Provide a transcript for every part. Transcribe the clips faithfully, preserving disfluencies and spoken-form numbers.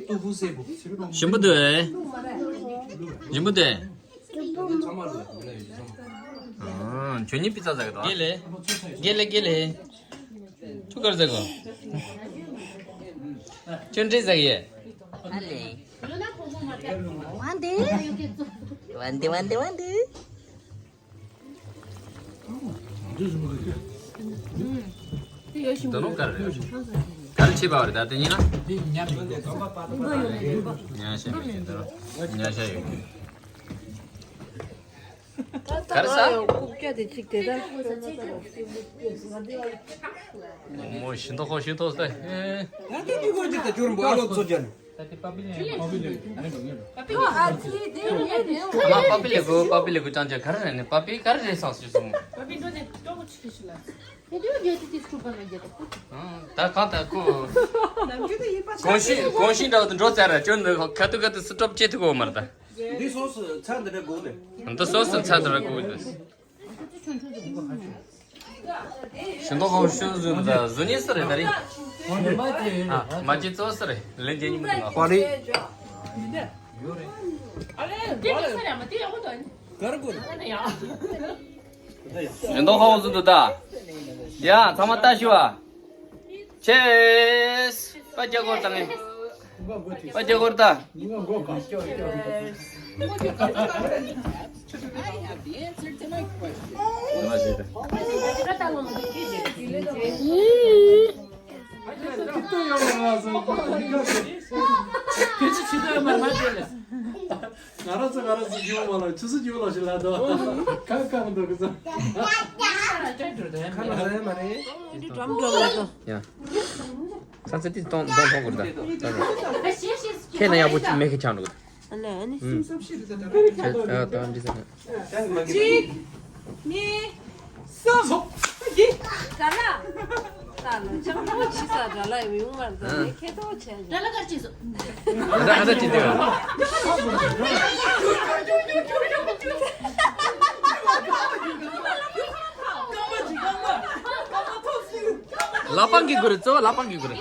ཞིམ་པོ་འདུག་ཨེ། ཞིམ་པོ་འདུག་ཨེ། ཨ། ཁྱོད་གཉིས་པི་ཙ་ཟ་གི་འདུག་ཨ། དགེ་ལེགས། དགེ་ལེགས། དགེ་ལེགས། ཁྱོད་ག་རེ་ཟ་གི། ཁྱོད་འདྲེ་ཟ་གི་ཡེ། ཨ་ལེ། ཝན་ཏི། ཝན་ཏི་ཝན་ཏི་ཝན་ཏི། འདི་ནོ་ག་རེ་རེད། ག་རེ་བྱེད་པ་རེད་ད་དེ་ཉིན་ན། ཉ་ཤ་ཡོད་ཀྱི་འདི་རོ། ཉ་ཤ་ཡོད་ཀྱི། ག་རེ་ཟ། རྐུབ་བཀྱག་དེ་གཅིག་དེ་ད། མོ་ཤིན་ཏོ་ཁོ་ཤིན་ཏོ་ཟེར། ད་དེ་དུས་ཁོ་ཅིག་ད་ཅུར་འབུ་ཨ་ལོ་ཚོ་ཅན། ཁ་ལག་པ་པི་ལེ་གུ། པ་པི་ལེ་གུ་ཅང་ཅང་ག་རེ་རེད་ནི། པ་པི་ག་རེ་རེད་སང་ཞུ་སོང་། ད་གང་ད་ཁོ། གོང་ཤིང་གོང་ཤིང་འདྲ་བོ་དུ་འགྲོ་ཚར་ར་ཅོན་ནི་ཁ་ཐུག་ཁ་ཐུག་སི་ཀྲོབ་ཅེ་ཐུག་གོ་མར་ད། འདི་སོ་སོ་ཚ་འདི་འདྲ་དགོས་ནི། འདི་སོ་སོ་ཚ་འདི་འདྲ་དགོས་ནི། ཞིང་ཏོག་ཧོ་ཤུ་ཟུ་ཟུ་ཉི་སི་རེད་ད་རེད། མ་ཅི་ཙོ་སི་རེད་ལན་ཅན་ཉི་མ་དང་པ་རེད། ཞིང་ཏོག་ཧོ་ཟུ་དུ་ད། ཡ་ཚང་མ་ལྟ་ཞུ་བ། ཅེས། པ་རྒྱ་གོར་དང་ངས། པ་རྒྱ་གོར་ད། ང་རང་ཚོ་ང་རང་ཚོ་ཡོང་མ་ལ་ཆུ་ཚོད་ཡོང་ལ་ཞིག་ལ་དོ། ཁ་ཁ་མི་འདུག་གི་ཚོ། ཁ་ལ་ཟ་ཡ་མ་རེད། འགྲམ་འགྲམ་ལ་དོ། ཡ། ས་ཚ་ཏི་སྟོང་སྟོང་སྟོང་གོར་ད། ཁྱེད་ན་ཡག་པོ་མེ་ཁེ་ཆང་འགྲོ། ཨ་ལེ་ཨ་ནི་སུམ་སུམ་ཤི་རུ་ད་ད་རེ་ཁ་ད་ད་འདི་ས་ན། གཅིག་གཉིས། གསུམ། འདི། ད་ལ། ད་ལ་ཅང་པོ་ཆི་ས་ད་ལ་ཡོང་མར་ད་ནི་ཁེ་ཏོ་ཆེ། ད་ལ་གར་ཅི་སོ། ད་ད་ཅི་དེ། ལ་པང་གི་གུ་རེ་ཙོ་ལ་པང་གི་གུ་རེ།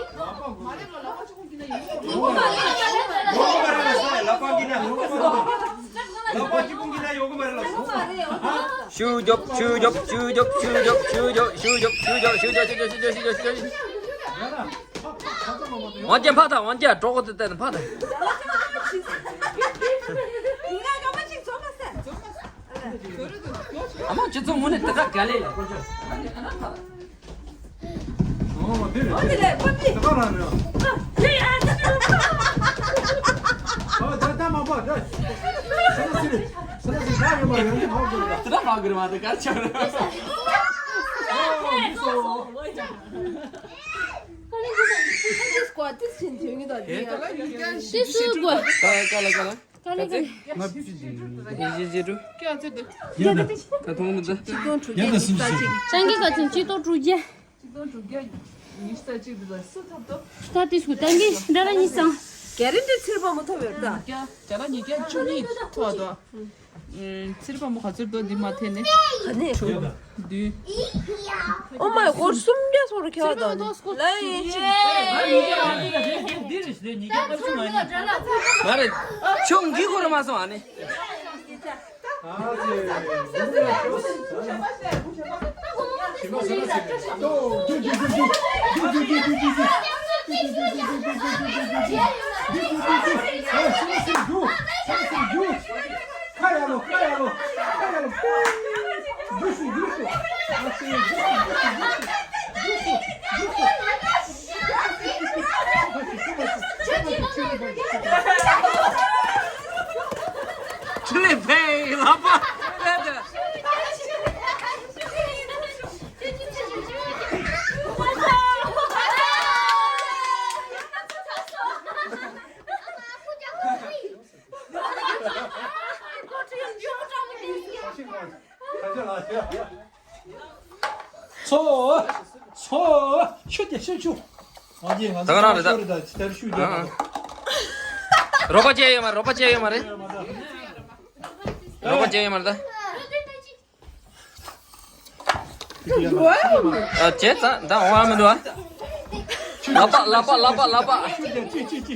ཤུ་རྒྱོབ་ཤུ་རྒྱོབ་ཤུ་རྒྱོབ་ཤུ་རྒྱོབ་ཤུ་རྒྱོབ་ཤུ་རྒྱོབ་ཤུ་རྒྱོབ་ཤུ་རྒྱོབ་ཤུ་རྒྱོབ་ཤུ་རྒྱོབ་ཤུ་རྒྱོབ། ཝང་ཅན་ཕ་ཐང་། ཝང་ཅན་གྲོགས་པོ་དེ་བལྟས་ནས་ཕ་ཐང་། ཨ་མ་ཁྱེད་ཚོ་དངོས་གནས་དེ་ག་ག་ལེ་ལ་དཀོན་མཆོག་ཨ་ནི་ཨ་ན་ཕ་ཐང་། ཨོ་དེ་རེད། ཨོ་དེ་ལས་ཕ་ཕི། དེ་ག་རང་རེད། ཨ་ཡ་ཨ་ཅུ། ཨོ་ད་ད་མ་པ་ད། ས་ན་སི་རེད། ས་ན་སི་ད་ཡོད་མ་ཡོང་གི་ཧ་གོ་རེད། དེ་ད་ཧ་གོ་རེད་མ་དེ་ག་ཆག་རེད། ཨོ་མི་སོ། ཏིས་ཀོ་ཏིས་ཆེན་ཐོན་གི་ད་དེ་ཡ། ཏིས་ཀོ། ཀ་ལ་ཀ་ལ། ཀ་ལ་ཀ་ལ། ཡི་ཇི་ཇི་རུ། ཀ་ཐོང་མི་ད། ཆིག་སྟོང་དྲུག་བརྒྱ་ཉི་ཤུ་རྩ་གཅིག་ཏང་གི་ཀ་ཚུན་ཆིག་སྟོང་དྲུག་བརྒྱ། ཆིག་སྟོང་དྲུག་བརྒྱ་ཉི་ཤུ་རྩ་གཅིག་དེ་ལ་སུ་ཐོབ་ཏོ། ད་ཏིས་ཀོ་ཏང་གི་འདྲ་ར་ཉི་སང་། ག་རེ་འདྲ་ཚིར་པ་མོ་ཐོབ་ཡོད་ད། ཉིས་བརྒྱ་བརྒྱ་ལ་ཉིས་བརྒྱ་བཅུ་གཉིས་ཐོབ་ཏོ། ཚིར་པ་མོ་ག་ཚོད་འདུག་འདི་མ་ཐེ་ནས། ག་ནས། བདུན། ཨོ་མའི་གོར་སུམ་བརྒྱ་སོང་རུ་ཁྱེར་བ་དང་ལ་ཡིན། ང་རེ་ཆུང་གི་གོ་ར་མ་སོང་ཨ་ནི། ཁ་ཡ་ལོ། ཁ་ཡ་ལོ། ཁ་ཡ་ལོ། འདུག་སེ། འདུག་སེ། ཨ་ཙི། འདུག་སེ། འདུག་སེ། འདུག་སེ། འདུག་སེ། ཁྲི་ལས་འཕེལ་ལག་པ། ཚོ། ཚོ། ཤུ་ཏེ་ཤུ་ཤུ། ད་ག་རང་རེད་ད། ཤུ་རེད་ད། ཅི་ལྟར་ཤུ་རྒྱག་ཨ། རོགས་པ་བྱས་ཡོད་མ་རེད། རོགས་པ་བྱས་ཡོད་མ་རེད། རོགས་པ་བྱས་ཡོད་མ་རེད་ད། ཨ་བྱས་ཙང་ད་འོང་བ་མི་འདུག་ཨ། ལག་པ་ལག་པ་ལག་པ་ལག་པ། ཤུ་རྒྱག་ཅི་ཅི་ཅི།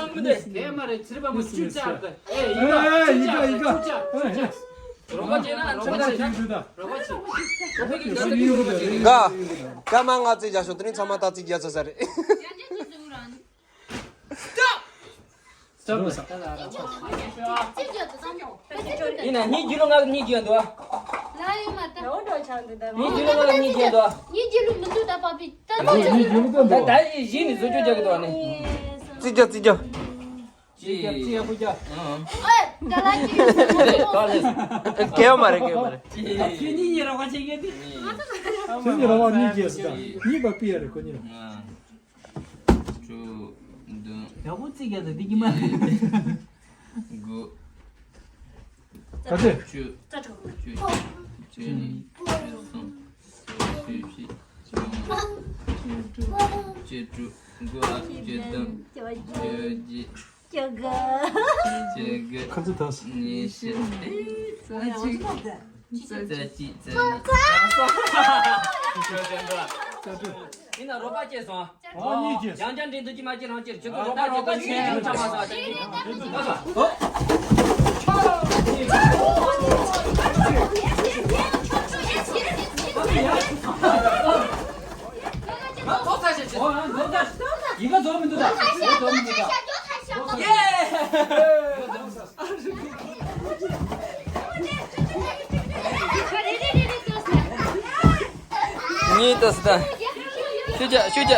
ཚང་མི་འདུག་དེ་མ་རེད། ཚིར་པ་མོ་ཅུ་ཅག་གི་ཨེ་ཡིན་ད། ཨེ་ཡིན་ད་ཡིན་ད། ཅུ་ཅག་ཅུ་ཅག་རོགས་པ་བྱས་ན་ང་ཚོ་ད་ཅིག་འདུག་ད། རོགས་པ་བྱས། ཡིན་གི་ད། ག་སྐར་མ་ལྔ་རྩིས་རྒྱག་ཤོག་དེ་རིང་ཚང་མ་ད་རྩིས་རྒྱག་ཚར་ས་རེད། ཡིན་ན་ངའི་རྒྱུ་ལོ་ང་གཉིས་རྒྱུ་འདུག་ལ་ཡིན་མ་ད། ངའི་རྒྱུ་ལོ་ང་གཉིས་རྒྱུ་འདུག་ངའི་རྒྱུ་ལོ་མི་འདུག་ད་པ་པི་ད་ད་ད་ད་ཡིན་ནི་བཟོ་བཅོས་རྒྱག་གི་འདུག་ནི། རྩིས་རྒྱག་རྩིས་རྒྱག་རྩིས་རྒྱག་རྩིས་རྒྱག་ཨ་ད་ལ་ཅི་ཡོད་ཟེར་ན། སྐལ་བ་མ་རེད། སྐལ་བ་མ་རེད། ཁྱོད་གཉིས་ཡིན་རོགས་པ་བྱེད་མཁན་དེ། ཁྱོད་གཉིས་རོགས་པ་གཉིས་རྒྱག་ཟེར་ད། གཉིས་པ་པི་ཡ་རེད་ཁོ་གཉིས་ལ། དྲུག་བདུན། ཡག་པོ་རྩིས་རྒྱག་ད་འདི་གི་མ་རེད། དགུ། ག་ཚོད། བཅུ། བཅུ་གཅིག་བཅུ་གཉིས། བཅུ་གསུམ། བཅུ་བཞི། བཅུ་ལྔ། བཅུ་དྲུག་བཅུ་དྲུག་དགུ་ལ་བཅུ་བདུན། བཅུ་བརྒྱད། བཅུ་དགུ། བཅུ་དགུ། ག་ཚོད་ད། ཉི་ཤུ། རྩ་གཅིག་རྩ་གཅིག་རྩ་གཉིས། ཡིན་ན་རོགས་པ་སྐྱེས་སོང་། ཨ་གཉིས་ཀྱིས། ཡང་བསྐྱར་འདྲེ་འདུག་ཅི་མ་ཅི་རང་ཅིར་ཁྱོད་ཚོ་རོགས་པ་རོགས་པ་ཆེ་ཡང་ཆ་མ་ས་ཅན་གྱི། ཡིན་པ་ཚོར་མི་འདུག་ད། ཡིན་པ་ཚོར་མི་འདུག་ད། ཡེ། གཉིས་ལྟ་སི་ད། ཤུ་ཅ་ཤུ་ཅ།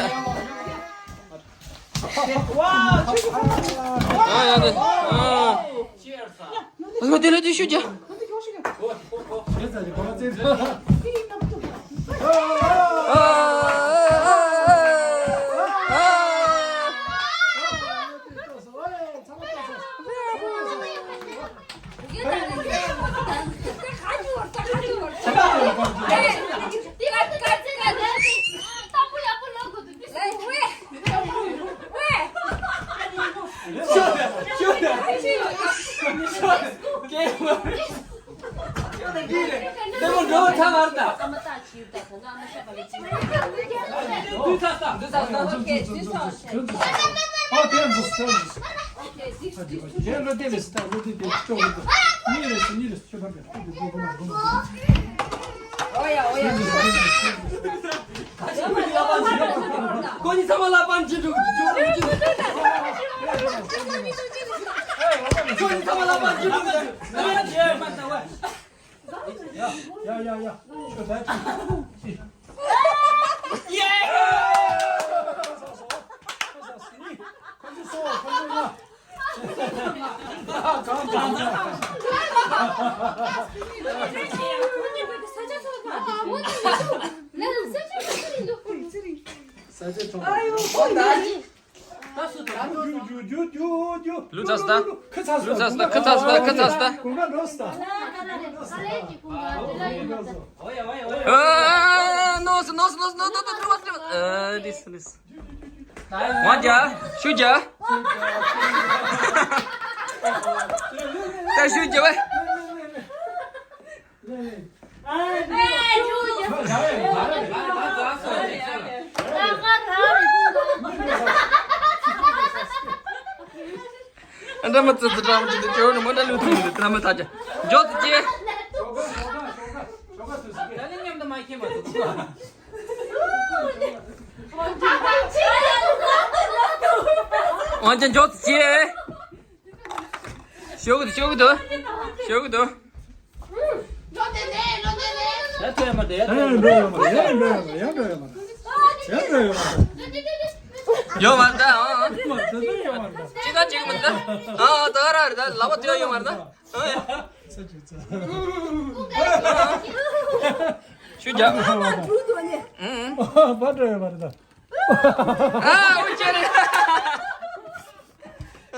ཨ་ཡ་ད། ཨ། ལོ་དེ་ལོ་དེ་ཤུ་ཅ། ཁོ་གཉིས་ཚང་མ་ལ་པན་ཅི་འགྲོ་གི་འདུག་ཁོ་གཉིས་ཚང་མ་ལ་པན་ཅི་འགྲོ་གི་འདུག་ཡ་ཡ་ཡ་ཡ། ཁྱོད་ད་ཅི། ཡེ། ཁོ་ཚོ་སོ་ཁོ་ཚོ་ཡ། ལུ་ཚ་སི་ད། ལུ་ཚ་སི་ད། ཁི་ཚ་སི་ད། ཁི་ཚ་སི་ད། ཁི་ཚ་སི་ད། ཨ། ནོ་སི་ནོ་སི་ནོ་སི་ནོ་སི་ནོ་སི་ནོ་སི། ཨ། དིས་དིས། ཝང་ཇ། ཤུ་ཇ། ད་ཤུ་ཇ་བས། ཨ། ཨ། ཤུ་ཇ། ད་མ་ཙི་ཙི་ད་མ་ཙི་ཙི་ཅོ་ནི་མོ་ད་ལུ་ཐུང་ནི་ད་མ་ཐ་ཅ། འཇོག་ཏུ་ཅེ། ཨོན་ཅན་འཇོག་ཏུ་ཅེ། ཤོག་གི་འདུག་ཤོག་གི་འདུག་ཤོག་གི་འདུག་ཡང་འགྲོ་ཡོད་མ་རེད། ཡང་འགྲོ་ཡོད་མ་རེད། ཡང་འགྲོ་ཡོད་མ་རེད། ཡང་འགྲོ་ཡོད་མ་རེད། ཡོད་མ་རེད་ད། ཨ། ཡོད་མ་རེད། ད་ཅིག་ག་ཅིག་མི་འདུག་ཨ། ད་ག་རང་རེད། ད་ལག་པ་དུ་ཡོད་མ་རེད་ད། ཨ། ས་ཅིག་ཚ། ཨ། ཤུ་རྒྱག་ཨ། བ་འགྲོ་ཡོད་མ་རེད་ད། ཨ། འུ་ཅེ་རེད། ཨ།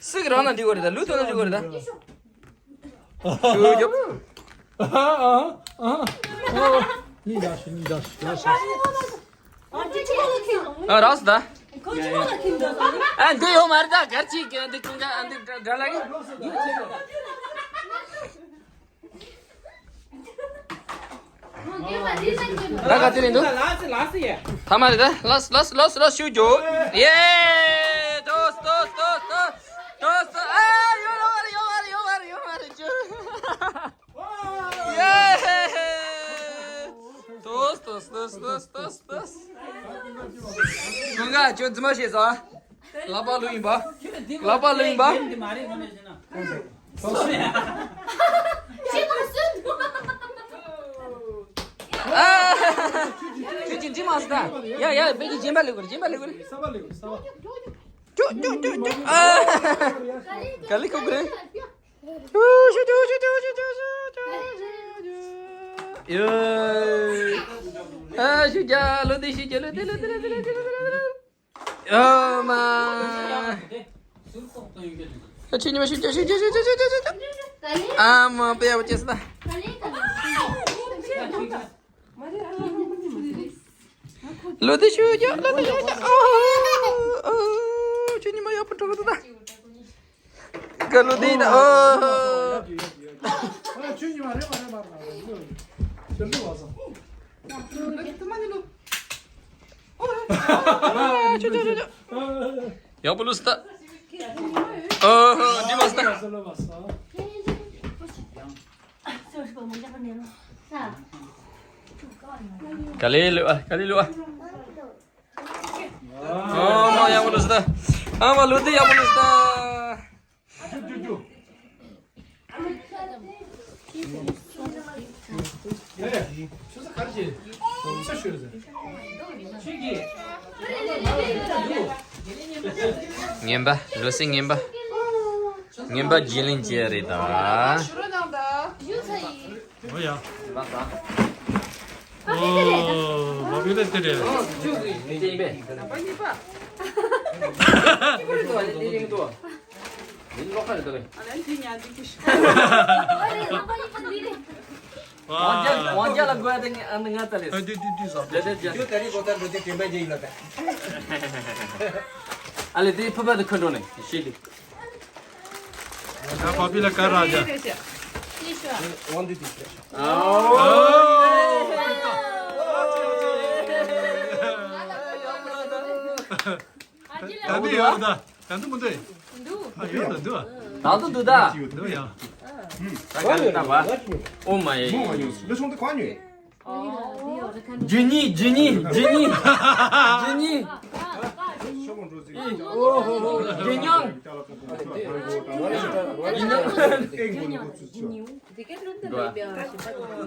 སུ་གི་རང་ན་འགྲིག་གོ་རེད་ད། ལུས་ཐོག་ན་འགྲིག་གོ་རེད་ད། ཤུ་རྒྱབ། ཨ། ཨ། ཨ། ཨ། ཨ། རགས་སུ་ད། ཨ། འདི་ཡོད་མ་རེད་ད། གར་ཅིག་གི་འདི་ཀུན་དགའ་འདི་འདྲ་ལ་གི། ད་ག་དེ་ནས་འདུག་ཐ་མ་རེད་ད། ལགས་ལགས་ལགས་ལགས་ཤུ་རྒྱོ། ཡེ། ཏོས་ཏོས་ཏོས་ཏོས། ཏོས་ཏོས། ཨ། ཡོད་རེད་ཡོད་རེད་ཡོད་རེད་ཡོད་རེད་ཅུ། ཡེ། ཏོས་ཏོས་ཏོས་ཏོས་ཏོས་ཏོས། ཀུན་དགའ་ཁྱོད་རྫུན་མ་བཤད་ས། ལག་པ་ལུག་ཡིན་པ། ལག་པ་ལུག་ཡིན་པ། ཨ། ཁྱོད་ཀྱིས་འདྲི་མ་སོང་ད། ཡ་ཡ་བེ་ཀྱི་སྦྱིན་པ་ལུག་རེད། སྦྱིན་པ་ལུག་རེད། ཅོ་ཅོ་ཅོ་ཅོ། ཨ། ག་ལེ་ཁོ་གི་རེད། ཨ། ཤུ་རྒྱག་ལོ་དེ་ཤུ་རྒྱག་ལོ་དེ་ལོ་དེ་ལོ་དེ་ལོ། ཨ་མ། ཨ་ཆུ་ཉི་མ་ཤུ་རྒྱག་ཤུ་རྒྱག་ཤུ་རྒྱག་ཤུ་རྒྱག་ཤུ་རྒྱག་ཨ་མ་པེ་ཡ་བ་ཅེ་སི་ད། ལོ་དེ་ཤུ་རྒྱག་ལོ་དེ་ཤུ་རྒྱག་ཨོ། ཨོ། ཆུ་ཉི་མ་ཡག་པོ་འགྲོ་གི་འདུག་ད། ག་ལོ་དེ་ད། ཨོ། ཨ། ཆུ་ཉི་མ་རེད་མ་རེད་མ་རེད་མ་རེད། ཆུ་ལུ་བ་སོང་། ཡག་པོ་ལུས་ད། ཨོ། འདི་མ་སྟ། ག་ལེ་ལུ་ཨ། ག་ལེ་ལུ་ཨ། ཨ་མ་ཡག་པོ་ལུས་ད། ཨ་མ་ལུ་དེ་ཡག་པོ་ལུས་ད། ངན་པ་ལོ་སི་ངན་པ། ངན་པ་རྒྱུས་ལོན་བྱེད་ཡ་རེད་ད། ཨོ་ཡ། ཨོ། བ་བི་ལ་དེ་རེད། ཝ། ཝང་ཇ་ལ་དགོས་ཡ་དེ་ང་ང་ད་ལེ། ཨ་དུ་དུ་དུ་ཟ། དེ་དེ་ཇ། ད་རི་གོ་ད་འདོད་དེ་དྲན་པ་རྒྱ་ཡིན་ལ་ད། ཨ་ལེ་དེ་ཕུ་པ་དེ་ཁོ་འགྲོ་ནས་ཤེས་དེ། ཡ་བ་བི་ལ་ཀ་ར་ཇ། ཝང་དུ་དུ་ཟ། ཨོ། ད་འདི་ཡོད་ད། ད་འདི་མི་འདུག་ཨ་ཡོད་ད་འདུག་ད་དུ་འདུག་ད། འདུག་ཡ། ད་ག་ནས་ད་བ། ཨོ་མ་ཡེ། རྒྱུ་གཉིས་རྒྱུ་གཉིས་རྒྱུ་གཉིས་རྒྱུ་གཉིས། རྒྱུ་ཉུང་། རྒྱུ་ཉུང་།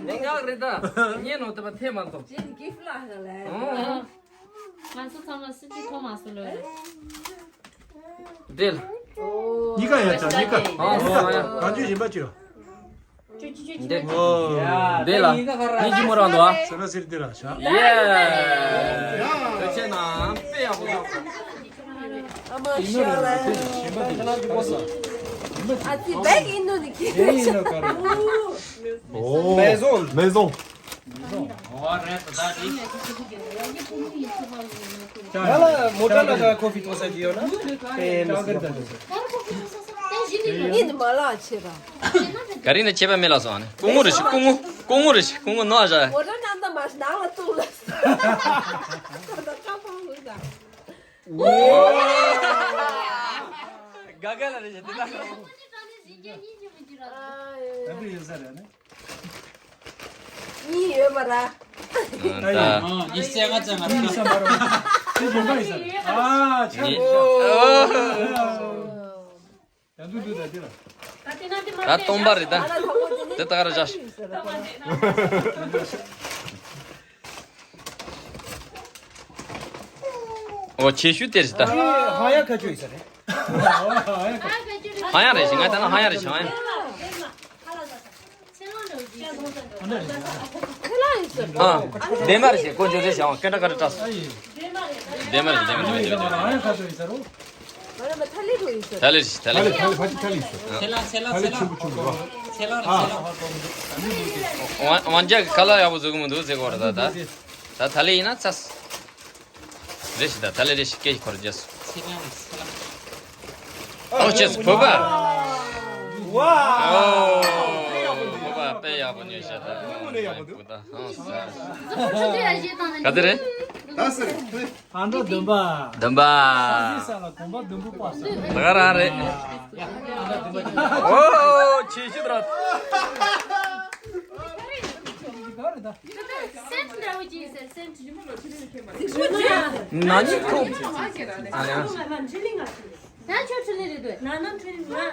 འདི་ངག་རེད་ད། ཉན་ནོ་ད་པ་ཐེ་མ་ཐོབ། ཨོ། ང་ཚོ་ཚང་མ་སྲིད་ཇུས་ཐོག་མ་སུ་ལོས་རེད། འདྲེ་ལ། གཉིས་ཀ་ཡ་ཅག་གཉིས་ཀ། ཨ་ཨ་ཡ། གང་ཅི་བཞིན་པ་ཅི་ཡོད། འདྲེ། ཨོ། འདྲེ་ལ། གཉིས་ཀྱི་མོ་རང་དུ་ཨ། ཟེར་ན་ཟེར་དེ་ལ་བྱ། ཡེ། ཁྱེད་ཆེ་ན་དཔེ་ཡག་པོ་འདུག་ཨ་ཙི་བེག་ཨིན་ནོ་ནི་ཁྱེད། ཨོ། Maison. Maison. ཡ་ལ་མོ་ཊ་ལ་ཁོ་ཕི་ཏོ་ས་ཇི་ཡོད་ན། ཨིན་མ་ལ་ཆེ་ར། ག་རི་ནས་ཆེ་བ་མེ་ལ་སོང་ཨ་ནི། སྐུ་ངོ་རེ་ཞིག་སྐུ་ངོ་སྐུ་ངོ་རེ་ཞིག་སྐུ་ངོ་ནོ་ཨ་ཞ། མོ་ཊ་ནང་ད་མ་ནང་ལ་ཏུ་ལ། ཁ་ད་ཁ་པང་ལུག་ད། དགའ་དགའ་ལ་རེད་ཤག་དེ་ད། ད་འདི་ཡོད་ས་རེད་ནི། གཉིས་ཡོད་མ་ར། ད་ཡིན་ཨ་ཡིན་སེ་ང་ཙང་ང་ཙང་། ཡིན་ས་མ་ར། དེ་ཡོད་མ་ཡིན་ས་རེད། ཨ་ཆ་རེད་ཤག་ད་འདུ་འདུ་ད་དེ་ལ། ད་སྟོང་པ་རེད་ད། དེ་ད་ག་ར་བཞག་ཨོ་ཆེ་ཤོས་དེ་རེད་ད། ཧ་ཡ་ཁ་ཆོ་ཡིན་ས་རེད། ཧ་ཡ་རེད་ཤག་ང་ད་ན་ཧ་ཡ་རེད་ཤག་ཧ་ཡ། ཨ། བདེ་མ་རེད་ཤག་དཀོན་མཆོག་རེད་ཤག་ཀ་འདྲ་ཀ་འདྲ་བཀྲ་སོང་། བདེ་མ་རེད་བདེ་མ་རེད་བདེ་མ་རེད་བདེ་མ་རེད། ཐ་ལེ་རེད་ཤག་ཐ་ལེ་རེད་ཤག་ཐ་ལེ་རེད་ཤག་ཐ་ལེ་ཕ་ཅི་ཐ་ལེ་ཡིན་ས། ཐ་ལེ་ཆུང་གུ་ཆུང་གུ་རེད་བ། ཨ། ཝང་ཅག་གི་ཁ་ལག་ཡག་པོ་བཟོ་གི་མི་འདུག་ཟེར་གོ་རེད་ད་ད། ད་ཐ་ལེ་ཡིན་ན་ཚ། རེད་ཤག་ད་ཐ་ལེ་རེད་ཤག་སྐད་ཁོ་ར་རྒྱས་སོང་། ཨོ་ཅེས་བོད་པ། ཝའོ། བོད་པ་དཔེ་ཡག་པོ་ཉོས་ཤག་ད། དངོས་གནས་ཡག་པོ་འདུག་ག་དེ་རེད། ཨ་འདྲ་བདུན་པ། བདུན་པ། ས་ལ་གོམ་པ་བདུན་པོ་པ་ས། ད་ག་རང་རེད། ཨོ་ཆེ་ཤོས་ར། ག་རེད་ད། སེན་ཊི་འདྲ་བོ་ཅིག་ཟེར་སེན་ཊི། ན་ནིང་ཁོ། ཨ་ཡ། ད་ཁྱོད་ཁྲི་ལི་རེད་འདུག་ན་ནིང་ཁྲི་ལི་ང་། ཨེ་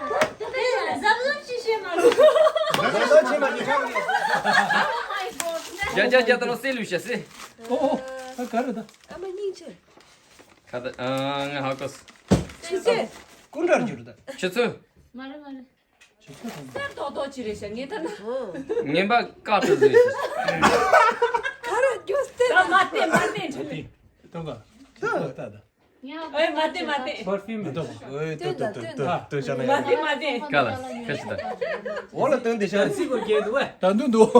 གཟབ་གཟབ་ཅིག་བྱེད་མ་རེད། གཟབ་གཟབ་བྱེད་མ་རེད་ཁྱོད། རྒྱ་རྒྱ་རྒྱ་ད་ལོ་སེ་ལུས་བྱ་སེ། ཨོ་ཨོ་ད་ག་རེད་ད། ཨ་མ་སྙིང་རྗེ། ཁ་ད་ཨ་ང་ཧ་གོ་སོང་། ཆུ་ཚོད། སྐུ་འདྲར་གྱུར་ད། ཆུ་ཚོད། མ་རེད་མ་རེད། གསེར་ཏོག་ཏོག་ཅིག་རེད་ཤག་ངས་ལྟ་ན། ངན་པ་བཀག་ཏུ་ཟིན། ག་རེ་སྐྱོ་སྟེ། ད་མ་བལྟས་མ་བལྟས་འདྲ་ཏེ། ཏོ་ག་ཏོ་ཏ་ད། ཨོའི་མ་བལྟས་མ་བལྟས། པར་ཕིའུམ་མི་འདུག་ཨོའི་ཏོ་ཏོ་ཏོ་ཏོ་ཏོ་ཤ་ན་ཡ། མ་བལྟས་མ་བལྟས། ག་ལ་ཁ་ཤི་ད། འོ་ལ་སྟོན་དེ་ཤ་ན་སི་གོ་རྒྱལ་འདུག་བས། ད་འདུག་འདུག་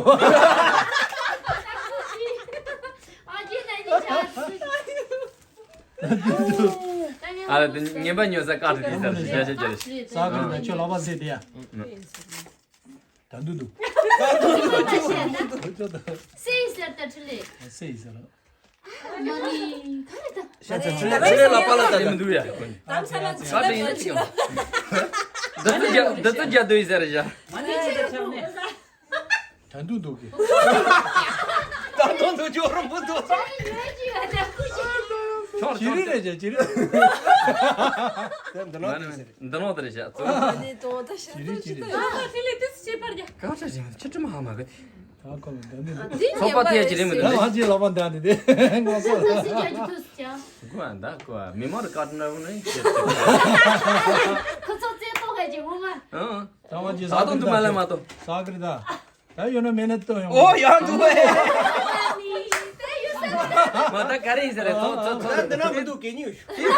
ཨ་རེ་དེ་ངན་པ་ཉོ་ས་བཀག་ཏུ་དེ་ས་རེད་ཤག་ཤག་ཤག་རེད། ས་ཁུལ་ན་ཁྱོད་ལག་པ་ཟེར་དེ་ཡ། ད་འདུག་འདུག་སེ་ཡི་ཟེར་ད་ཁྲི་ལེ། སེ་ཡི་ཟེར་ལ། མ་ནི་ག་རེ་ད། ཤ་ཚ་ཁྲི་ལེ་ཁྲི་ལེ་ལ་པ་ལ་ད་མི་འདུག་ཡ། དམ་ས་ལ་ཁྲི་ལེ་ཁྲི་ལེ། འདི་ཚོ་རྒྱ་འདི་ཚོ་རྒྱ་འདུག་ཡི་ཟེར་རེད་ཤག་ད་འདུག་འདུག་གི། ད་དུང་འདུག་ཅོག་རོ་མི་འདུག་ཅི་རི་རེད་ཅེ་ཅི་རི། འདི་ནང་དེ་རེད་ཤག་འདི་ནང་དེ་རེད་ཤག་ཨ་ནི་དོ་ད་ཤ་ཅི་རི་ཅི་རི། ཁ་ཆ་ཅི་མ་ཆ་ཅི་མ་ཧ་མ་གི། ད་ཁོ་ལ་འདི་ནི། ཚོགས་པ་ཐེ་ཅི་རི་མི་འདུག་ད་ང་ཅི་ལག་པ་འདི་ནི་དེ་ང་ཚོ། གོ་ཨ་ད་གོ་ཨ་མི་མང་རུ་བཀའ་དྲིན་ར་བོ་ནི་ཁྱེད་ཁོ་ཚོ་རྩེ་ཏོག་ག་ཅི་ངོ་མ། ཨང་། ད་ང་ཅི་ས་ཏོ་འདུག་མ་ལ་མ་ཏོ། ས་ཀི་རི་ད། ད་ཡོད་ན་མེད་ན་ཏོ་ཡོང་། ཨོ་ཡང་འདུག་ཨེ། མ་ད་ག་རེ་ཡིན་ས་རེད་ཚོ་ཚོ་ཚོ། ད་འདི་ན་མི་འདུག་གད་སྙིགས་ཡོད།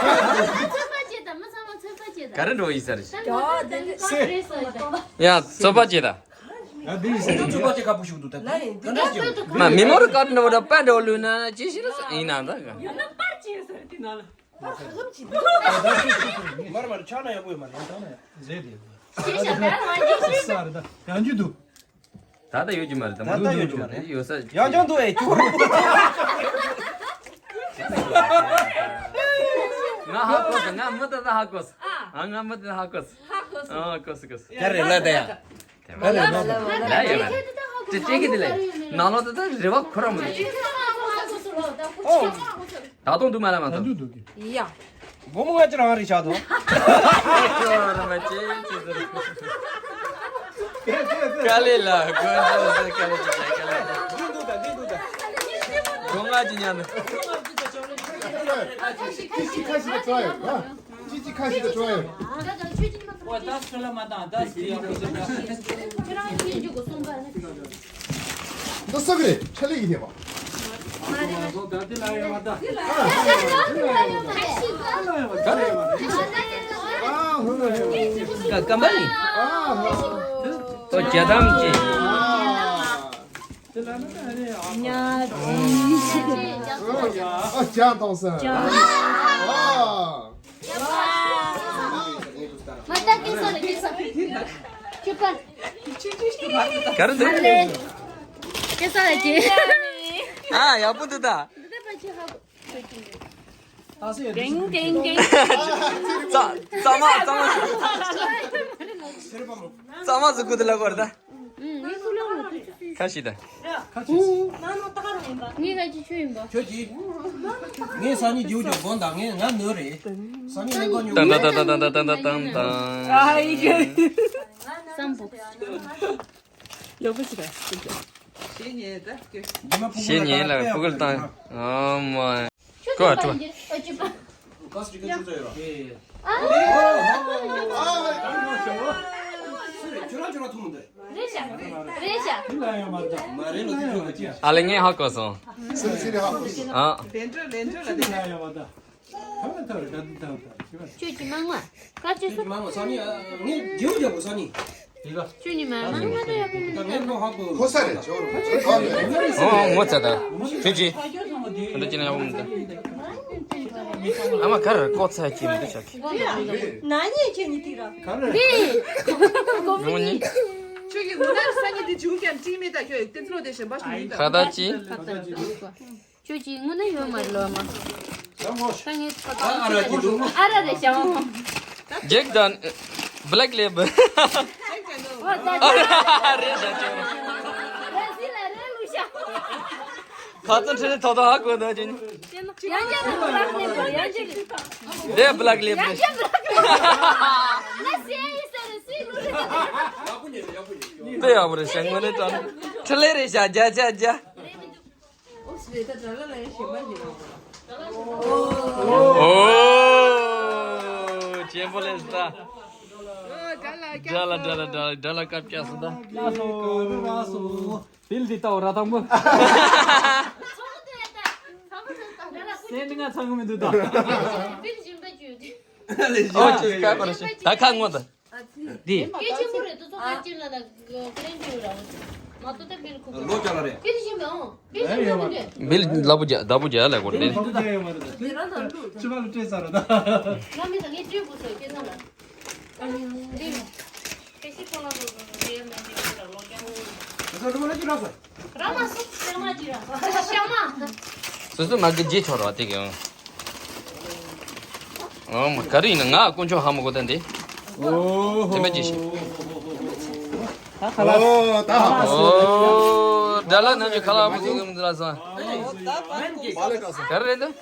ཚོད་དཔག་བྱེད་དང་མི་ཚང་མ་ཚོད་དཔག་བྱེད་དང་། ག་རེ་འགྲོ་ཡིན་ས་རེད། ད་ད་ད་ད་རེད་ས་ཡོད་ད། ཡ་ཚོད་དཔག་བྱེད་དང་། ད་འདི་ཡིན་ས་རེད། ཚོད་དཔག་བྱེད་ཁ་པོ་ཞིག་འདུག་ད་ད་ད་འདྲ་ཞིག་འདུག་མ་མི་མོ་རུ་ཀ་འགྲོ་ད་པ་འགྲོ་ལུས་ན་ཅི་ཞིག་རེད་ཡིན་ན་ད་ག་ཡོད་ན་པར་ཅི་ཡོད་ས་རེད་དེ་ན་ལ། མར་མར་ཆགས་ན་ཡག་པོ་ཡོད་མ་རེད། ཟེར་རེད། ཤེས་བྱ་ད་ང་ཡིན་ཞིག་ས་རེད་ད་ཡང་རྒྱུ་འདུག་ད་ལྟ་ཡོད་ཀྱི་མ་རེད་ད། ད་ལྟ་ཡོད་ཀྱི་མ་རེད། ཡོད་ས། ཡང་ཀྱང་འདུག་ཨེ་ཅོ། ང་ཧ་གོ་སོང་། ང་མི་ད་ད་ཧ་གོ་སོང་། ཨ་ང་མི་ད་ད་ཧ་གོ་སོང་། ཧ་གོ་སོང་། ཨ་གོ་སོང་གོ་སོང་། ག་རེ་ལ་ད་ཡ། ག་རེ་ལ་ད་ལ་ཡ་མ་རེད། ཅེ་ཅེ་གི་དེ་ལས་ནང་ལོགས་ད་ད་རེ་བ་ཁོ་རང་མི་འདུག་ཨོ། ད་དུང་འདུག་མ་ལ་མ་ད་དུང་འདུག་གི། ཡ། སྒོར་མོ་ལྔ་བཅུ་རང་རེད་ཤག་ཏུ། ཁྱོད་རང་མ་ཅེ་ཅེ་ཟེར། དཀའ་ལས་ལ་དགོན་ཆུ་ཟེར་དཀའ་ལས་ཅེ་དཀའ་ལས། འདི་འདུག་ད་འདི་འདུག་ད། སྒོར་ལྔ་བཅུ་ཉར་ནས། ཅི་ཅི་ཁ་ཤི་ད་ཅོ་ཡོད་ཨ། ཅི་ཅི་ཁ་ཤི་ད་ཅོ་ཡོད། ཨོ་ད་སུ་ལ་མ་བཏང་ད་སི་ཡ་ཁོ་ཚོ་ད། ཁྱོད་རང་ཡིན་འཇུག་གོ་སོང་པ་ནི། འདི་ས་གི་རེད་ཆ་ལེ་ཡིན་ནས་པ། སྐམ་པ་ནི། ཨོ་རྒྱ་དམ་གྱི། ཨོ་རྒྱ་དམ་སེ། ཨ། མ་ད་སྐྱེ་ས་ལ་སྐྱེ་ས། ཁྱོད་པར། ག་རེ་འདུག་སྐྱེ་ས་ལ་སྐྱེ། ཨ་ཡག་པོ་འདུག་ད། འདི་ད་པ་ཅི་ཧ་གོ། ཏེང་ཏེང་ཏེང་། ཙ་ཙ་མ་ཙ་མ། ཙ་མ་ཟུག་གུ་དེ་ལ་གོ་ར་ད། ཁ་ཤི་ད། ངའི་ཁ་ཅི་ཆོས་ཡིན་པ། ཁྱོད་ཀྱིས། ངས་སང་ཉིན་རྒྱུག་རྒྱུ་དགོངས་དག་ངས་ང་ནོར་རེད། སང་ཉིན་ལས་ཀ་ཉོ། ཏང་ཏང་ཏང་ཏང་ཏང་ཏང་ཏང་། ཨ་ཡི་ཀེ། སམ་བུག་ཡག་པོ་ཞིག་ར། ཞེ་ཉེན་ད་སྐྱོ། ཞེ་ཉེན་ལ་ཕུ་གུར་བཏང་། ཨ་མ། ཁྱོད་ཀྱི་པ་ཡིན་གྱི་ཨ་ཅི་པ། ཁྱོད་རང་ཁྱོད་རང་ཐུག་མི་འདུག་རེད་ཤག་རེད་ཤག་ཨ་ལེ་ངས་ཧ་གོ་སོང་། ཨ། ཁྱོད་ཀྱི་མང་མ། ཁ་ཅིག་སུ། མང་བ་སང་ཉིན་ངས་རྒྱུ་རྒྱབ་པོ་སང་ཉིན། ཁྱོད་ཉི་མ་མང་མ་ད་ཡག་པོ་མི་འདུག་ངས་ཁོ་ཧ་གོ། ཁོ་ས་རེད་ཇོ་རུ་ཇོ་ཁ་ལ། ཨོ་ངོ་ཚ་ད། ཁྱོད་ཀྱིས། ཁོ་འདྲ་ཅི་ན་ཡག་པོ་མི་འདུག་ཨ་མ་ག་རེ་ཀོ་ཚ་ཅི་མི་འདུག་ཤག་ན་ནི་ཁྱེད་ཉི་ཏི་ར། ག་རེ། ནི། ཁྱོད་ཀྱི་ངོ་ན་སང་ཉིན་དེ་བྱུང་ཀྱང་ཀྲིག་མེད་ད་ཁྱོད་དེ་ཚོ་དེ་ཞེན་པ་ཞུ་ཡིན་ད། ཁ་ད་ཅི། ཁྱོད་ཀྱི་དངོས་གནས་ཡོད་མ་རེད་ལོ་མ། ད་ངོ་ཤ། ད་ངས་ཨ་ར་རེད་ཤང་། ཨ་ར་རེད་ཤང་། ཇེག་དང་། བྷི་ལེག་ལེབ་ལ། ཨ་ར་རེད་ཤང་ཅོ། ར་སི་ལ་རེད་ལུ་ཤ། ཁ་ཚོན་ཁྲི་ནས་ཐོག་ཐོག་ཧ་གོ་ན་ཅན། ཡང་བསྐྱར་ར་བྷི་ལེག་ལེབ་ཡང་བསྐྱར་ར། དེ་བྷི་ལེག་ལེབ་རེད། ཡང་བསྐྱར་བྷི་ལེག་ལེབ། ན་སེ་ཡི་སེ་རེད་སི་ལུ་རེད། དེ་ཡག་པོ་རེད་ཤང་ངོ་ནས་དྲན། ཁྲི་ལེ་རེད་ཤ་རྒྱ་རྒྱ་རྒྱ། ཨོ། ཆེན་པོ་ལས་ས། དགྲ་ལ་དགྲ་ལ་དགྲ་ལ་དགྲ་ལ་སྐབས་བརྒྱབ་སོང་ད། ལགས་སོ་ལགས་སོ། བིལ་འདི་ལྟ་བུ་ར་དང་པོ། སེམས་ང་ཚང་གི་མི་འདུག་ད། ཨོ་ཅེ་ཀ་པར་ཤི་ད་ཁ་ངོ་ད། འདི། སྐད་ཆེན་པོ་རེད་དུ་ཚོ་ཁ་ཅིག་ལ་ལ་ཀ་རེན་ཅིག་ར། མ་ཏོ་ད་བིལ་ཁུག་ལོ་ཅག་ལ་རེད། སྐད་ཆེན་པོ་ཨང་། སྐད་ཆེན་པོ་རེད། བིལ་ལ་བུ་ཇ་ད་བུ་ཇ་ལ་གོ་རེད། ལོ་ཅག་ཡོད་མ་རེད། ཅི་མ་ལ་སྤྲད་ས་རེད་ད། ང་མི་ད་ངས་སྤྲད་དགོས་སོ་སྐད་ཚང་ལ། འདི། སྐད་ཆེན་པོ་ལ་ལོ་ལོ་ཡ་མེད་མེད་ར་ལོ་ཀ། ད་ལོ་ལ་ཅི་ལ་སོ། ར་མ་སོ་ཤ་མ་ཅི་ར་ཤ་མ། སོ་སོ་མ་གི་རྗེས་ཆོག་ར་དེ་གི་ཨང་། ཨོ་མ་ག་རེ་ཡིན་ན་ང་དཀོན་མཆོག་ཧ་མ་གོ་ད་འདི། ཨོ་དེ་མ་ཅི་ཤི། ད་ཁ་ལག་ཨོ་ད་ཧ་གོ། ཨོ་དགྲ་ལ་ནང་ཆུ་ཁ་ལག་མ་ཟུག་གི་མི་འདུག་ལ་སོང་། ག་རེ་རེད་འདུག་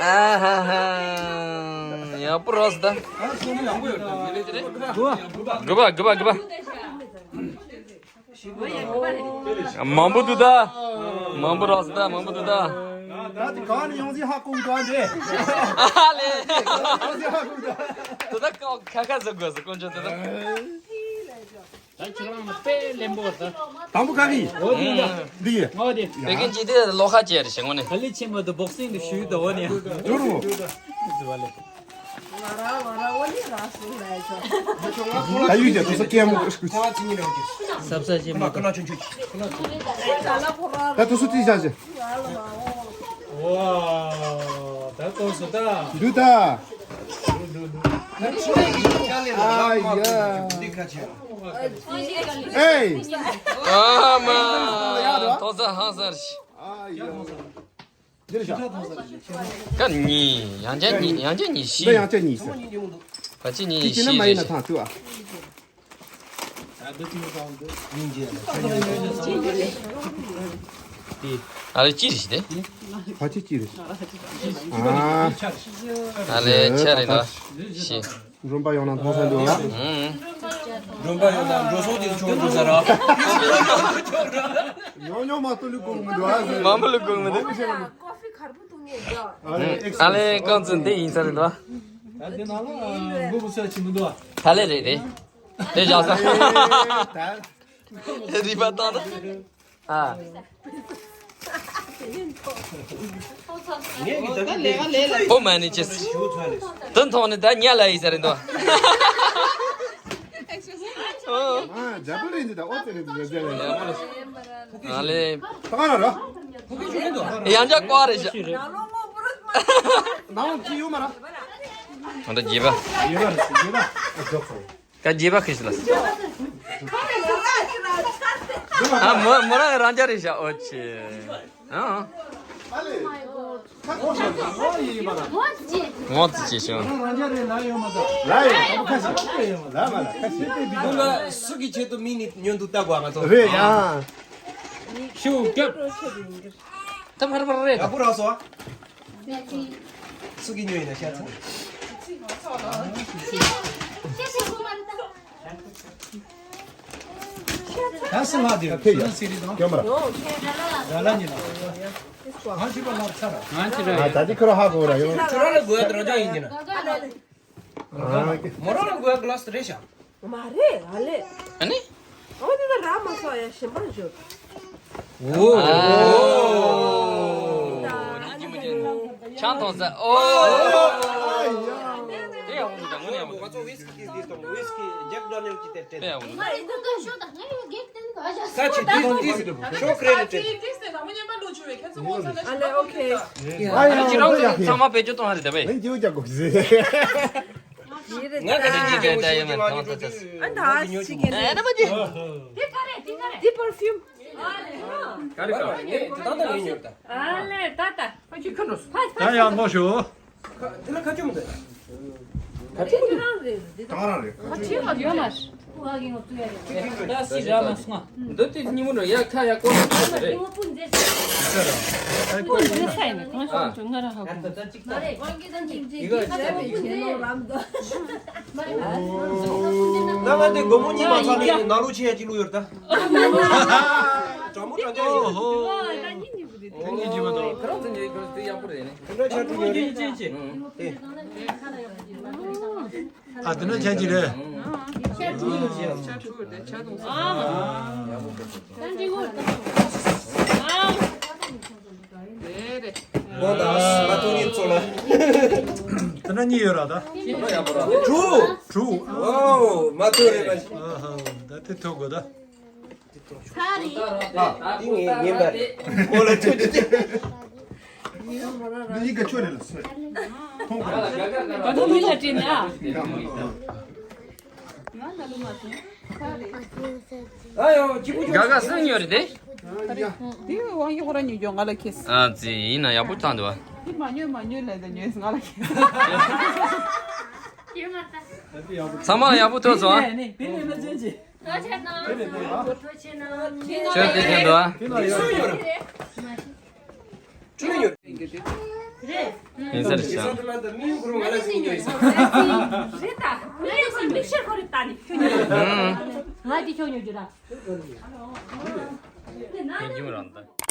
ཨ་ཧ་ཧ། ཡག་པོ་རོགས་ད། དགུ་པ་དགུ་པ་དགུ་པ། མང་པོ་འདུག་ད། མང་པོ་རག་སོང་ད་མང་པོ་འདུག་ད། ད་དེ་གང་ནས་ཡོང་ཟིན་ཧ་གོ་གི་འདུག་ཨ་འདྲེ། ཨ་ལེ། ཡོང་ཟིན་ཧ་གོ་གི་འདུག་དེ་ད་ཁ་ཁ་ཟ་དགོས་སོ་དཀོན་མཆོག་དེ་ད། ད་ཁྱེད་རང་ལ་དཔེ་ལེན་པོ་ད། དང་པོ་ག་གི། འོ་དེ་ད། འདི་ཡི། ཨོ་དེ། དེ་གིན་ཅི་དེ་ལོ་ཁ་ཅེར་ཞེ་ངོ་ནས། ག་ལི་ཆེན་མོ་དུ་བོག་སིང་དུ་ཞུས་དུ་འོ་ནས། ཇོ་རུ། ཟི་བ་ལེ། ད་ཡུལ་རྒྱ་དུ་སོ་སྐྱེ་མོ། ཟབ་ས་ཆེན་མོ། ད་དུ་སོ་ཏི་བྱ་ཞེ། ཝ། ད་ཏོ་སོ་ད། འདུ་ད། ཨ་ཡ། ཨེ། ཨ་མ། ཏོ་ས་ཧང་སར་ཤི། ཨ་ཡ། འདིར་བཞག་ཀ་གཉིས། ཡང་ཅན་གཉིས། ཡང་ཅན་གཉིས་བཞི། འདི་ཡང་ཅན་གཉིས་ཟེར། ག་ཅི་གཉིས་བཞི་རེད་ཤག་ཨ་རེ་གཅིག་རེད་ཤག་དེ། ག་ཅི་གཅིག་རེད་ཤག་ཨ། ཨ་རེ་ཆ་རེད་ད། བཞི། རོམ་པ་ཡོང་ན་མཐོང་ས་འདུག་ཨ། ཧུམ། རོམ་པ་ཡོང་ན་འགྲོ་སོང་དེ་ཆུང་འདུག་ཟེར་ར། ཉོ་ཉོ་མ་ཏུ་ལུ་གུག་མི་འདུག་ཨ་ཟེར། མ་མོ་ལུ་གུག་མི་འདུག་ཀོ་ཧྥི་ཁར་པོ་འཐུང་ངེས་འདུག་ཨ་ལེ་རྐང་བཙུན་དེ་ཡིན་ས་རེད་འདུག་ད་དེ་ནང་ལ་མགོ་བུ་སོད་ཆི་མི་འདུག་ད་ལེ་རེད་རེད། དེ་བཞག་ས། རི་པ་བཏང་ན། ཨ། ཨོ་མ་ནི་ཅེས། དོན་ཐོག་ནི་ད་ཉལ་ལ་ཡི་ཟེར་འདུག་ཨ། ཨ་ཇ་པུ་རེ་འདི་ད་ཨོ་ཙི་རེ་འདི་ཟེར་ཟེར་ཨ་ལེ། ད་ག་ར་ར། ཡང་ཅག་ཀོ་རེ་ཤ། ནང་ཅི་ཡོད་མ་ར། ང་ད་རྒྱས་པ། རྒྱས་པ་རེད་རྒྱས་པ། ཨ་ཇོག་སོང་། ཀ་རྒྱས་པ་ཁི་ཤི་ལ། ཨ་མོ་མོ་རང་རང་ཅག་རེད་ཤག་ཨོ་ཆེ། ཨ། ངོ་ཙི་ཅེ་ཤོ། ལ་ཡོད་ཁ་ཤས་ལ་མ་ལ་ཁ་ཤས། ཁོང་ག་སུ་གི་ཆེད་དུ་མི་ནི་ཉོན་དུ་ལྟ་དགོས་མ་ཐོག་རེད་ཡ། ཤུ་རྒྱབ། ད་མར་མར་རེད། ཡག་པོ་རག་སོང་། སུ་གི་ཉོ་ཡིན་ན་ཤ་ཚ། ད་སི་ལྷག་དེ་ཕེ་ཡ་སི་རི་དང་ཀེ་མ་ར་ར་ལ་ཉི་ལ་ང་ཅི་པ་ལག་ཚ་ར། ང་ཅི་ར། ད་དེ་ཁོ་ར་ཧ་གོ་ར་ཡོད། ཁྱོད་རང་ལ་དགོས་ཡ་དེ་རང་ཅག་ཡིན་གྱི་ན། མོ་རང་ལ་དགོས་ཡ་གི་ལག་སི་རེད་ཤག་མ་རེད་ཨ་ལེ། ཨ་ནི། ཨོ་དེ་ད་ར་མ་སོ་ཡ་ཞིམ་པར་བཞོ། ཨོ། ཆང་ཐོང་ས། ཨོ། དེ་ཡང་འོང་འདུག་ད་ངོ་ནས་ཡང་འོང་འདུག་ང་ཚོ་ཝིས་ཀི་དེ་དང་ཝིས་ཀི་ཇེག་ཌ་ནི་ཡལ་གྱི་དེ་སྤྲད། དེ་ཡང་འོང་འདུག་ད་ང་ཡང་གེག་དེ་ནི་ག་ཤ་ས་ཆི་དེ་དང་དེ་ཤོ་ཀ་རེ་རེ་སྤྲད། ཨ་ལེ་ཨོ་ཁེ། ཨ་ཡ་ཁྱེད་རང་ཚོ་ཚང་མ་བེད་སྤྱོད་གཏོང་ཧ་རེད་ད་བས། ལན་ཇིའུ་ཅག་གོ་ཟེ། ང་ག་དེ་ཅི་ཀེ་མོ་ཤི་ཀེ་མ་ཀེ་ཏོ་ཅི། ཨ་ད་ཅི་ཀེ་ནེ། ཨ་ད་མ་ཅི། དེ་ག་རེ་དེ་ག་རེ། དེ་པར་ཕིའུམ། ག་རེ་ག་རེ། ངས་དེ་ད་ད་ངས་ཉོས་ད། ཨ་ལེ་ད་ད། ཨ་ཅི་ཁ་ནོ། ད་ཡག་པོ་ཞུ། དེ་ལ་ཁ་ཆུམ་དེ། ཁ་ཆུམ་དེ། ད་རང་རེད། ཁ་ཆུམ་ཡོད་མ། ད་སི་ར་མ་སོང་ང་། འདི་དེ་ཉིན་མོ་ནོ་ཡ་ཁ་ཡ་ཀོ་ན་ཁ་རེད། ང་ར་ཧ་གོ། ད་ང་དེ་སྒོར་མོ་གཉིས་མ་ཚང་ནས་ནང་ལོགས་ཆེ་ཡ་གཅིག་བླུགས་ཡོད་ད། གྲང་མོ་གྲང་རྐྱང་ཡིན། ཨོ་ཧོ། ཁྱོད་ཉིད་ཀྱིས་མ་གཏོགས། ཁོ་རང་ཚོ་ཉིད་ཀྱིས་དེ་ཡག་པོ་རེད་ནི། དེ་འདྲ་ཆགས་ཀྱི་ཡོད་རེད། ཅན་ཅན། ཨང་། དེ། ཨ་དེ་འདྲ་ཆགས་ཀྱི་རེད། ཨང་། ལོ་དང་མ་ཐུག་ཉིན་ཚོ་ལ། དེ་འདྲ་གཉིས་ཡོད་ར་ད། དྲུག་དྲུག་ཨོ་མ་ཐུག་རེད་པ། ཨ་ཧ་ད་དེ་ཐུག་དགོས་ད། ཨ། འདི་ངའི་ཉན་པ་རེད། ཁོ་ལ་ཐུག་ཅི། འདི་ག་ཆོས་རེད་ལ་སོ། ཁོང་ག་ད་དུང་མི་ལ་དྲིས་ན་ཨ། ཨ་ཡོ་གཅིག་པུ་ག་ག་སུ་ཉོས་རེད་དེ། འདི་དབང་ཡོད་ཁོ་ར་ཉོས་ཀྱོ་ང་ལ་ཁེས། ཨ་ཙི་ཡིན་ན་ཡག་པོ་བཏང་འདུག་ཨ། འདི་མ་ཉོས་མ་ཉོས་ལས་ད་ཉོས་ང་ལ་ཁེས། ཚང་མ་ཡག་པོ་ཐོབ་སོང་ཨ། ནས་ནས་དེ་ནས་ན་ཅན་ཅི། ཁྱོད་དེ་ཁྱོད་འདུག་ཨ། ཡིན་ས་རེད་ཤག་ང་འདི་ཁྱོད་ཉོ་རྒྱུ་ར། ཡིན་རྒྱུ་རང་ད།